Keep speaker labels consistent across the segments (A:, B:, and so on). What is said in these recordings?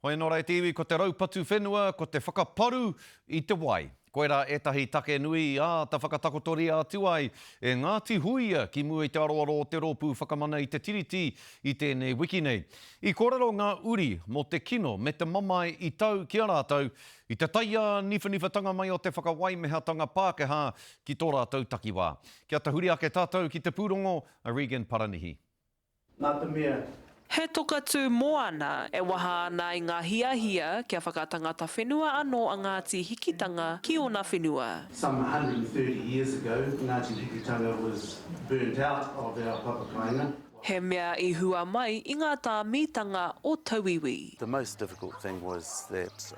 A: Hoi anō rā e te iwi, ko te raupatu whenua, ko te whakaparu i te wai. Koirā ētahi take nui i āta whakatakotoria atu ai e Ngāti Huia ki mua i te aroaro o te Rōpū Whakamana i te Tiriti i tēnei wiki nei. I kōrero ngā uri mō te kino me te mamae i tau ki a rātou i te taiāniwhaniwhatanga mai o te whakawaimehatanga Pākehā ki tō rātou takiwā. Kia tahuri ake tātou ki te pūrongo a Regan Paranihi.
B: Nā te mea.
C: He toka tū moana e waha ana i ngā hiahia kia whakatangata whenua anō a Ngāti Hikitanga ki ōna whenua.
B: Some 130 years ago, Ngāti Hikitanga was burnt out of our papakainga.
C: He mea i hua mai i ngā tāmītanga o tauiwi.
D: The most difficult thing was that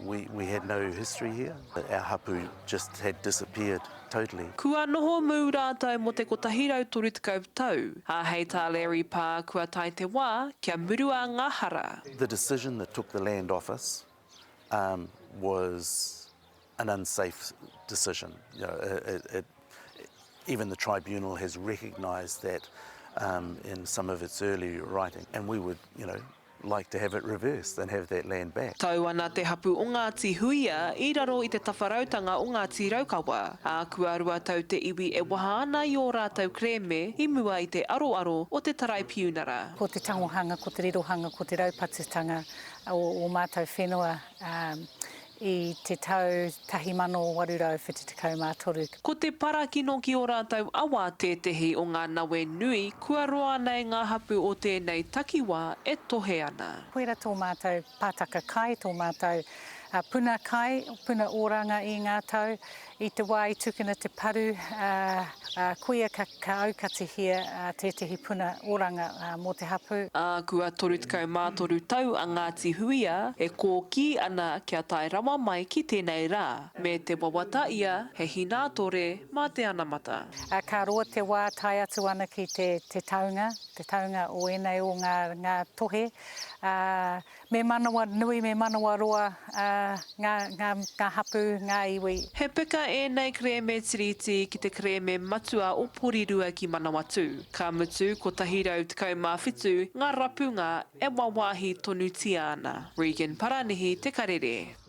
D: we we had no history here. Our hapu just had disappeared. Totally.
C: Kua noho mū rātou mō te 130 tau, ā, hei tā Larry Parr kua tae te wā kia murua ngā hara.
D: The decision that took the land off us um was an unsafe decision. You know, it, it, even the tribunal has recognised that um in some of its early writing, and we would, you know, like to have it reversed and have that land back.
C: Tau ana te hapu o Ngāti Huia i raro i te tawharautanga o Ngāti Raukawa, ā, kua 2 tau te iwi e waha ana i ō rātou kerēme i mua i te aroaro o te Taraipiunara.
E: Ko te tangohanga, ko te rirohanga, ko te raupatutanga o ō mātou whenua i te tau 1873.
C: Ko te parakino ki ō rātou awa tētehi o ngā nawe nui kua roa nei ngā hapū o tēnei takiwā e tohe ana.
E: Koira tō mātou pātaka kai, tō mātou puna kai, puna oranga i ngā tau. I te wā i tukuna te paru, koia ka aukatihia tētehi puna oranga mō te hapū.
C: Ā, kua 33 tau a Ngāti Huia e kōkī ana kia tae rawa mai ki tēnei rā, me te wawata ia he hinātore mā te anamata.
E: Ka roa te wā tae atu ana ki te taunga, te taunga o ēnei o ngā tohe, ā, Me manawa nui, me manawa roa ngā, ngā, ngā hapū, ngā iwi.
C: He peka ēnei kerēme tiriti ki te kerēme matua o Porirua ki Manawatū, ka mutu 117 ngā rapunga e wāwāhi tonutia ana. Regan Paranihi Te Karere.